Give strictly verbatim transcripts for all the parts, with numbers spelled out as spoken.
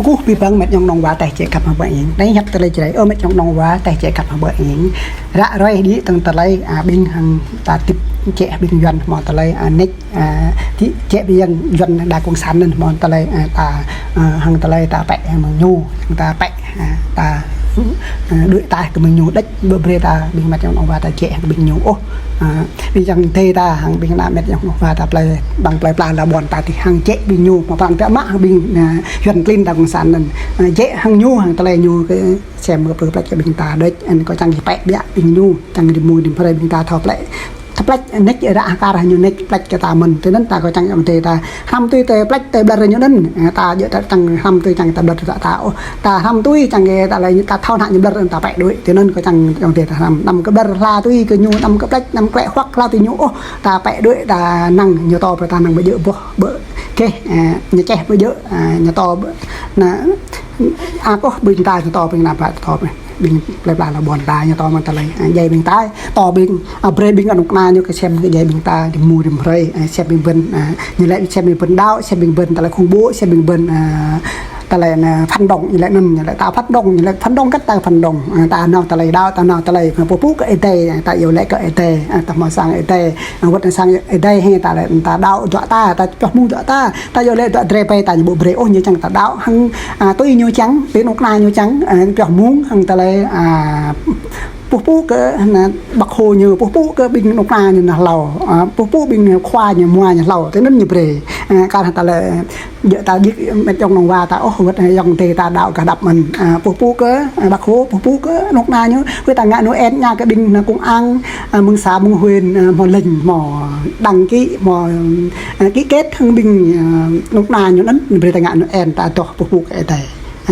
Kơkuh abih bang met ayŏng nong wa tơčô khăp hơbơi ing. Anai hiăp tơlơi Jrai, ơ met ayŏng nong wa tơčô khăp hơbơi ing. Ră ruai đĭ tơ̆ng tơlơi, a, ƀing hăng ta tip čĕ ƀing Yuan hmâo tơlơi, a, nĕč, a, ti čĕ ƀing Yuan đa kông san anŭn hmâo tơlơi, a, ta, a, hăng tơlơi ta pĕ mơ̆ng ñu, hăng ta pĕ, a, ta, a, đuaĭ ta kơ mơ̆ng ñu đĕč. Ƀu brơi ta ƀing met ayŏng nong wa ta čĕ hăng ƀing ñu ôh. A, ƀing čang tê ta hăng ƀing ană met ayŏng nong wa ta plơi, ƀăng plơi pla la ƀôn ta tih hăng čĕ ƀing ñu, mă prăng tơma hăng ƀing, a, Yuan klin đa kông san anŭn. A, čĕ hăng ñu hăng tơlơi ñu kơ sem kơ pơplĕč kơ ƀing ta đĕč, anŭn kâo čang kơ pĕ biă ƀing ñu, čang kơ rĭm mông rĭm hrơi ƀing ta thâo plĕč. Thâo plĕč nĕč ră hơkar ñu nĕč plĕč kơ ta mơ̆n. Tui anŭn ta kâo čang ayŏng adơi ta hrăm tui tơlơi plĕč tơlơi ƀlŏr ñu anŭn. A, ta djơ̆ ta čang hrăm tui čang ta ƀlŏr ta ta ôh. Ta hrăm tui čang kơ ta lĕ ta thâo ană ñu ƀlŏr ta pĕ đuaĭ. Tui anŭn kâo čang ayŏng adơi ta hrăm. Anăm kơ ƀlŏr hla tui kơ ñu, anăm kơ plĕč, anăm klĕ huăk hla tui ñu ôh. Ta pĕ đuaĭ ta năng ñu tô brơi ta năng ƀu djơ̆ boh, ƀu keh, a, ñu čeh ƀu djơ̆, a, ñu tô ƀu, na, a, kơh ƀing ta ñu tô ƀing ană ƀă tô ƀing plơi pla la ƀôn ta ñu tô mơ̆ng tơlơi, a, djai ƀing ta, tô ƀing, a, brơi ƀing anŭk na ñu kơ sem kơ djai ƀing ta, rĭm mông rĭm hrơi, a, sem ƀing ƀơ̆n, a, ñu lĕ sem ƀing ƀơ̆n đaŏ, sem ƀing ƀơ̆n tơlơi khủng bố, sem ƀing ƀơ̆n, a, tơlơi anai phản động, ñu lĕ anŭn, ñu lĕ ta phản động, ñu lĕ phản động kơ ta phản động, a, ta nao tơlơi đaŏ, ta nao tơlơi, a, pơpŭ kơ Ơi Adai, a, ta iâu laĭ kơ Ơi Adai, a, ta hmâo sang Ơi Adai, a, wơ̆t sang Ơi Adai hĭ ta lĕ ta đaŏ juă ta, ta pioh mơ̆ng juă ta, ta iâu laĭ ta drơi pai ta ñu ƀu brơi ôh, ñu čang ta đaŏ hăng, a, tui ñu čang, tui anŭk na ñu čang, a, pioh mơ̆ng hăng tơlơi, a, pơpŭ kơ, na, Bác Hồ ñu, pơpŭ kơ ƀing anŭk na ñu nao hlâo, a, pơpŭ ƀing khua ñu mua ñu hlâo, tui anŭn ñu brơi. A, kar hăng ta lĕ djơ̆ ta djik met ayŏng nong wa ta ôh, wơ̆t ayŏng adơi ta đaŏ kơ đăp mơ̆n. A, pơpŭ kơ, a, Bác Hồ, pơpŭ kơ anŭk na ñu, wơ̆t ta ngă Noel ñu kơ ƀing ană công an, a, mơ̆ng xã mơ̆ng huyện, a, hmâo lĕ hmâo đăng ký, hmâo, a, ký kết hăng ƀing, a, anŭk na ñu anŭn, brơi ta ngă Noel ta adoh pơpŭ kơ Ơi Adai.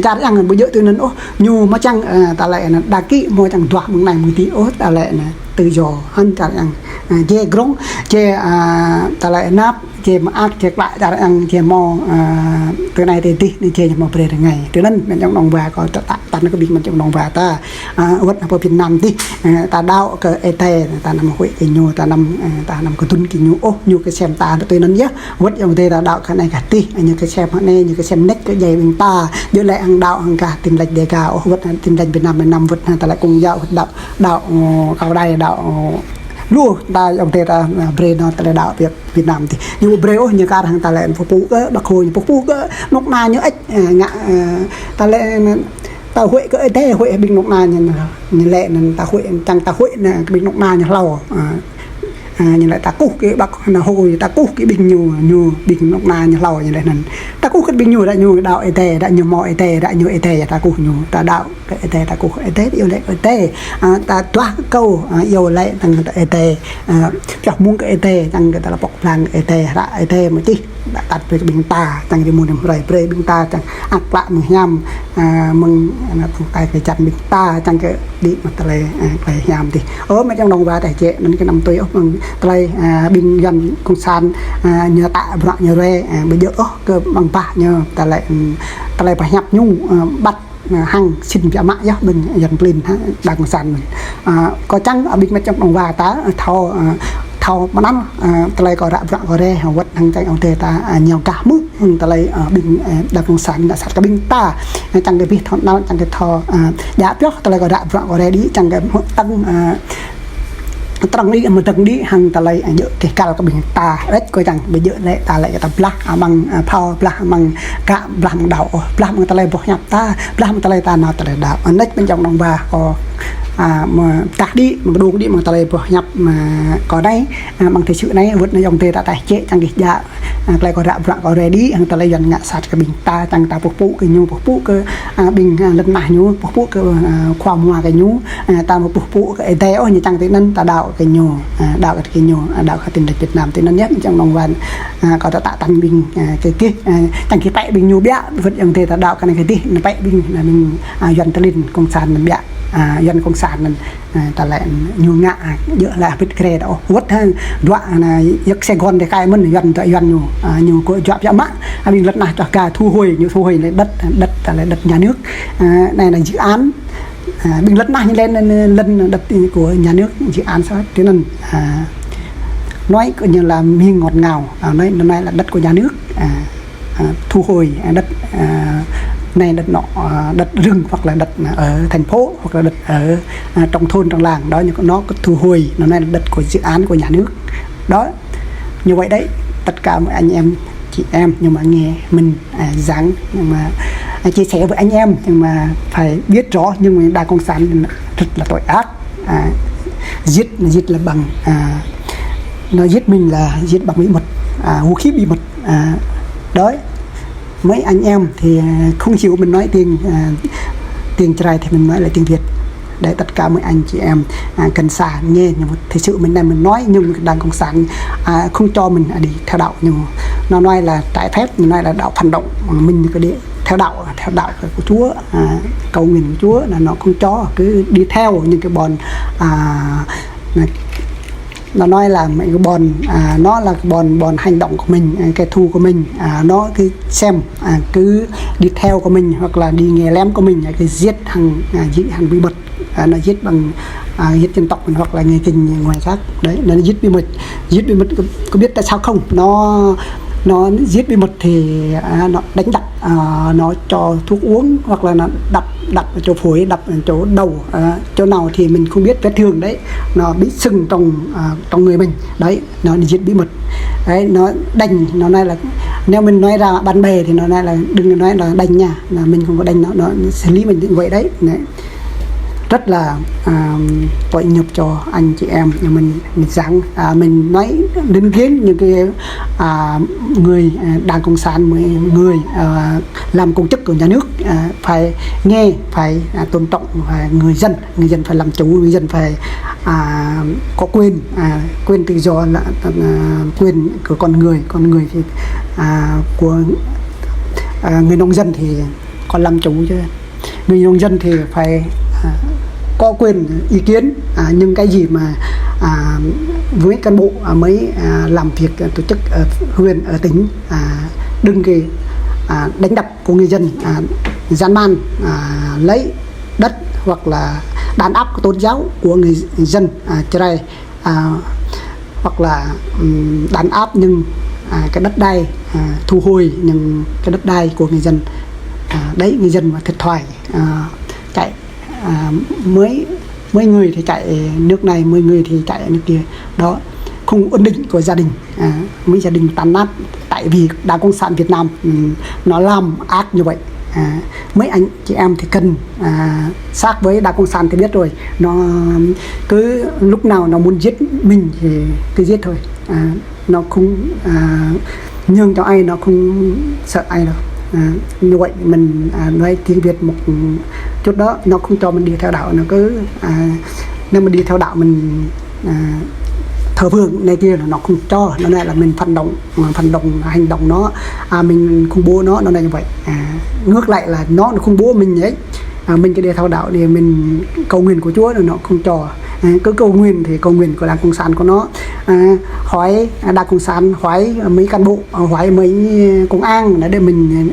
Čar yang ƀu djơ̆ tui anŭn ôh, ñu mơ̆ čang, a, ta lĕ anŭn đăng ký mơ̆ čang duah mơ̆ng anai mơ̆ng adih ôh, ta lĕ anŭn tự do hăn čar yang, a, jĕ grong, jĕ, a, ta lĕ năp, jĕ mơak, jĕ klă čar yang, jĕ mơ̆, a, tui anai tui adih anai jĕ mơ̆ brơi rơngai. Tui anŭn met ayŏng nong wa kâo tơtă tăn kơ ƀing met ayŏng nong wa ta, a, wơ̆t hơpơ Việt Nam adih, a, ta đaŏ kơ Ơi Adai, ta anăm huĭ kơ ñu, ta anăm, a, ta anăm kơdŭn kơ ñu ôh, ñu kơ sem ta tui anŭn yơh. Wơ̆t ayŏng adơi ta đaŏ kơ anai kơ adih, ñu kơ sem hơnai, ñu kơ sem nĕč kơ djai ƀing ta. Djơ̆ lĕ hăng đaŏ hăng kah Tin Lành Đêga ôh, wơ̆t Tin Lành Việt Nam, Việt Nam wơ̆t hăng tơlơi Công giáo, wơ̆t đaŏ, đaŏ, ơ, Cao Đài, đaŏ, ơ, lu ta ayŏng adơi ta, ơ, brơi nao tơlơi đaŏ Việt, Việt Nam tih. Ñu brơi ôh, ñu kar hăng ta lĕ pơpŭ kơ, Bác Hồ ñu pơpŭ kơ, anŭk na ñu ĕč, ơ, ngă, ơ, ta lĕ, ơ, ta huĭ kơ Ơi Adai, huĭ ƀing anŭk na ñu, ñu lĕ anŭn ta huĭ, čang ta huĭ anŭn kơ ƀing anŭk na ñu hlâo, ơ. A, ñu lĕ ta kơkuh kơ Bác Hồ, ta kơkuh kơ ƀing ñu, ñu ƀing anŭk na ñu hlâo ñu lĕ anŭn. Ta kơkuh kơ ƀing ñu, đa ñu đaŏ Ơi Adai, đa ñu hmâo Ơi Adai, đa ñu Ơi Adai, ta kơkuh ñu, ta đaŏ kơ Ơi Adai, ta kơkuh Ơi Adai, iâu laĭ kơ Ơi Adai. A, ta duah kơ kâo, a, iâu laĭ hăng kơ Ơi Adai. A, pioh mơ̆ng kơ Ơi Adai, hăng kơ ta lăp pŏk blang Ơi Adai, hră Ơi Adai mơ̆ čih. Đa tat brơi kơ ƀing ta, čang rĭm mông rĭm hrơi brơi ƀing ta, čang ăt klă mơ̆ng hiam, a, mơ̆ng, a, tơlơi kơ čan ƀing ta, čang kơ đĭ mă tơlơi, a, tơlơi hiam tih. Ơ, met ayŏng nong wa tơčô, anŭn kơ anăm tui ôh mơ̆ng tơlơi, a, ƀing Yuan kông san, a, ñu tă bruă ñu ruai, a, ƀu djơ̆ ôh kơ ƀăng bah ñu tơlơi, ưm, tơlơi pơhiăp ñu, a, ƀăt, a, hăng sĭn biă mă yơh ƀing Yuan klin hă, đa kông san mơ̆n. A, kâo čang, a, ƀing met ayŏng nong wa ta, a, thâo, a, thâo mơnăl, a, tơlơi kâo ră bruă kâo ruai, hă, wơ̆t hăng čang ayŏng adơi ta, a, ñu gah mơ̆. Ưm, tơlơi, ơ, ƀing, ơ, đa kông san ngă sat kơ ƀing ta. Ơ, čang kơ abih thâo năl, čang kơ thâo, ơ, djă pioh tơlơi kâo ră bruă kâo ruai đĭ, čang kơ hmư̆ tơ̆ng, ơ, trăng đĭ, mơ̆ tơ̆ng đĭ, hăng tơlơi, ơ, djơ̆ kơ kal kơ ƀing ta. Ĕč kâo čang, ƀu djơ̆ lĕ ta lĕ kơ ta blah, ơ, mơ̆ng, ơ, phao, blah mơ̆ng gă, blah mơ̆ng đaŏ ôh, blah mơ̆ng tơlơi boh hiăp ta, blah mơ̆ng tơlơi ta nao tơlơi đaŏ. Ơ, anŭn met ayŏng nong wa kâo, ơ, mơ̆ tah đĭ, mơ̆ kơđông đĭ mơ̆ng tơlơi boh hiăp, ơ, kâo anai, ơ, mơ̆ng tơlơi sư̆ anai, wơ̆t anai ayŏng adơi ta tơčô, čang kơ djă, a, tơlơi kâo ră bruă kâo ruai đĭ, hăng tơlơi Yuan ngă sat kơ ƀing ta, čang ta pơpŭ kơ ñu, pơpŭ kơ, a, ƀing, a, lŏn tơnah ñu, pơpŭ kơ, a, khua mua kơ ñu, a, ta mơ̆ pơpŭ kơ Ơi Adai ôh, ñu čang tui anŭn ta đaŏ kơ ñu, a, đaŏ kơ ñu, a, đaŏ kơ Tin Lành Việt Nam tui anŭn yơh, čang nong wa, a, kâo tơtă tăn ƀing, a, kơ gih, a, čang kơ pĕ ƀing ñu biă, wơ̆t ayŏng adơi ta đaŏ kơ anai kơ gih, anŭn pĕ ƀing, a, ƀing, a, Yuan tơlin kông san anŭn biă, a, Yuan kông san anŭn. A, ta lĕ ñu ngă, a, djơ̆ lĕ hơbĭt grê đa ôh. Wơ̆t hă, dua, a, na, yơk Sài Gòn đe kai mơ̆n, Yuan, dua Yuan ñu, a, ñu kơ juă biă mă, a, ƀing lŏn tơnah čoh ka thu hồi, ñu thu hồi lĕ đất, đất, ta lĕ đất nhà nước. A, anai anai dự án, a, ƀing lŏn tơnah ñu lĕ, lĕ, lĕ đất của nhà nước, dự án sao, tui anŭn, a, nói coi như là miệng ngọt ngào, a, nói, nói là đất của nhà nước, a, a, thu hồi, a, đất, a, Này đất nọ, à, đất rừng hoặc là đất ở thành phố hoặc là đất ở, à, trong thôn, trong làng đó, nhưng nó có thu hồi, nó này là đất của dự án của nhà nước đó. Như vậy đấy, tất cả mọi anh em, chị em, nhưng mà nghe mình, à, giảng, nhưng mà, à, chia sẻ với anh em, nhưng mà phải biết rõ, nhưng mà Đảng Cộng sản rất là tội ác. À, giết, nó giết là bằng, à, nó giết mình là giết bằng bí mật, à, vũ khí bí mật. À, đấy, mấy anh em thì, à, không hiểu mình nói tiếng, à, tiếng Jrai thì mình nói là tiếng Việt. Đấy, tất cả mấy anh chị em, à, gần xa nghe, nhưng mà thực sự mình này mình nói, nhưng Đảng Cộng sản, à, không cho mình, à, đi theo đạo, nhưng mà nó nói là trái phép, nó nói là đạo phản động, mà mình cứ đi theo đạo, theo đạo của Chúa, à, cầu nguyện của Chúa, là nó không cho, cứ đi theo những cái bọn, à, nó nói là mấy cái bọn, à, nó là cái bọn, bọn hành động của mình, à, kẻ thù của mình, à, nó cứ xem, à, cứ đi theo của mình hoặc là đi nghe lén của mình, à, cứ giết hàng, à, giết hàng bí mật, à, nó giết bằng, à, giết dân tộc mình hoặc là người Kinh, người ngoài khác. Đấy, nó giết bí mật. Giết bí mật, có, có biết tại sao không? Nó, nó giết bí mật thì, à, nó đánh đập, à, nó cho thuốc uống hoặc là nó đập, đập ở chỗ phổi, đập ở chỗ đầu, à, chỗ nào thì mình không biết, vết thương đấy, nó bị sưng trong, à, trong người mình. Đấy, nó giết bí mật. Đấy, nó đánh, nó nói là, nếu mình nói ra bạn bè thì nó nói là đừng nói là đánh nha, là mình không có đánh nó, nó xử lý mình như vậy đấy. Đấy, rất là, à, tội nghiệp cho anh chị em nhà mình. Mình giảng, à, mình nói đến riêng những cái, à, người, à, Đảng Cộng sản, người, người, à, làm công chức của nhà nước, à, phải nghe, phải, à, tôn trọng, à, người dân. Người dân phải làm chủ, người dân phải, à, có quyền, à, quyền tự do là, à, quyền của con người, con người thì, à, của, à, người nông dân thì còn làm chủ chứ. Người nông dân thì phải, à, có quyền ý kiến, à, những cái gì mà, à, với cán bộ, à, mới, à, làm việc, à, tổ chức ở huyện, ở tỉnh, à, đừng cái, à, đánh đập của người dân, à, gian man, à, lấy đất hoặc là đàn áp tôn giáo của người dân, à, Jrai, à, hoặc là, ừm, đàn áp những, à, cái đất đai, à, thu hồi những cái đất đai của người dân. À, đấy, người dân mà thiệt thòi, à, chạy, à, mấy, mấy người thì chạy nước này, mấy người thì chạy nước kia. Đó, không ổn định của gia đình. À, mấy gia đình tan nát tại vì Đảng Cộng sản Việt Nam, ừm, nó làm ác như vậy. À, mấy anh chị em thì cần, à, sát với Đảng Cộng sản thì biết rồi. Nó cứ lúc nào nó muốn giết mình thì cứ giết thôi. À, nó không, à, nhường cho ai, nó không sợ ai đâu. À, như vậy mình, à, nói tiếng Việt một chút đó, nó không cho mình đi theo đạo, nó cứ, à, nếu mà đi theo đạo mình, à, thờ phượng này kia là nó không cho, nó nói là mình phản động, à, phản động hành động nó, à, mình khủng bố nó, nó nói như vậy. À, ngược lại là nó, nó khủng bố mình ấy. À, mình cái đi theo đạo thì mình cầu nguyện của Chúa là nó không cho. À, cứ cầu nguyện thì cầu nguyện của Đảng Cộng sản của nó. À, hỏi, à, Đảng Cộng sản, hỏi mấy cán bộ, à, hỏi mấy công an là để mình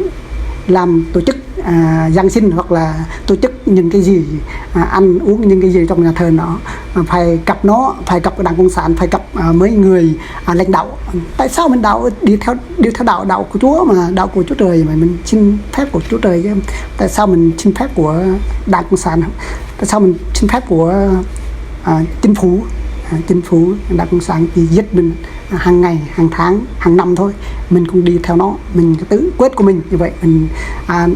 làm tổ chức, à, Giáng sinh hoặc là tổ chức những cái gì, à, ăn uống những cái gì trong nhà thờ nó, à, phải gặp nó, phải gặp Đảng Cộng sản, phải gặp, à, mấy người, à, lãnh đạo. Tại sao mình đạo đi theo, đi theo đạo, đạo của Chúa mà, đạo của Chúa Trời mà mình xin phép của Chúa Trời chứ? Tại sao mình xin phép của Đảng Cộng sản? Tại sao mình xin phép của, à, chính phủ? À, chính phủ, Đảng Cộng sản chỉ giết mình, à, hàng ngày, hàng tháng, hàng năm thôi. Mình cũng đi theo nó, mình cái tự quyết của mình như vậy. Mình, à,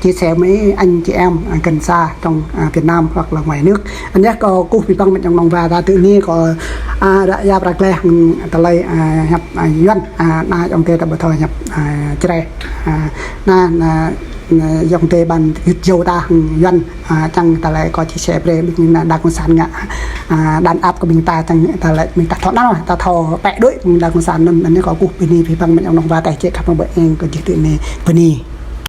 chia sẻ với anh chị em, à, gần xa trong, à, Việt Nam hoặc là ngoài nước. Anh nhớ có cú bị băng mệnh trong lòng và ta tự nhiên có, à, đã ra brak leh, ừ, ta lấy, à, nhập, à, Yuan, à, na trong kia ta bắt đầu nhập, à, Jrai. À, na, na, na, trong kia bàn git dầu ta, ừ, Yuan, à, chẳng ta lại có chia sẻ về mình là Đảng Cộng sản ngã, à, đàn áp của mình ta, chẳng ta lại mình ta thọ nào, ta thọ pẹ đuổi Đảng Cộng sản nên, nên có cú bị ni bị băng mệnh trong lòng và tài chế khắp mọi em có chỉ tự ni, bị ni.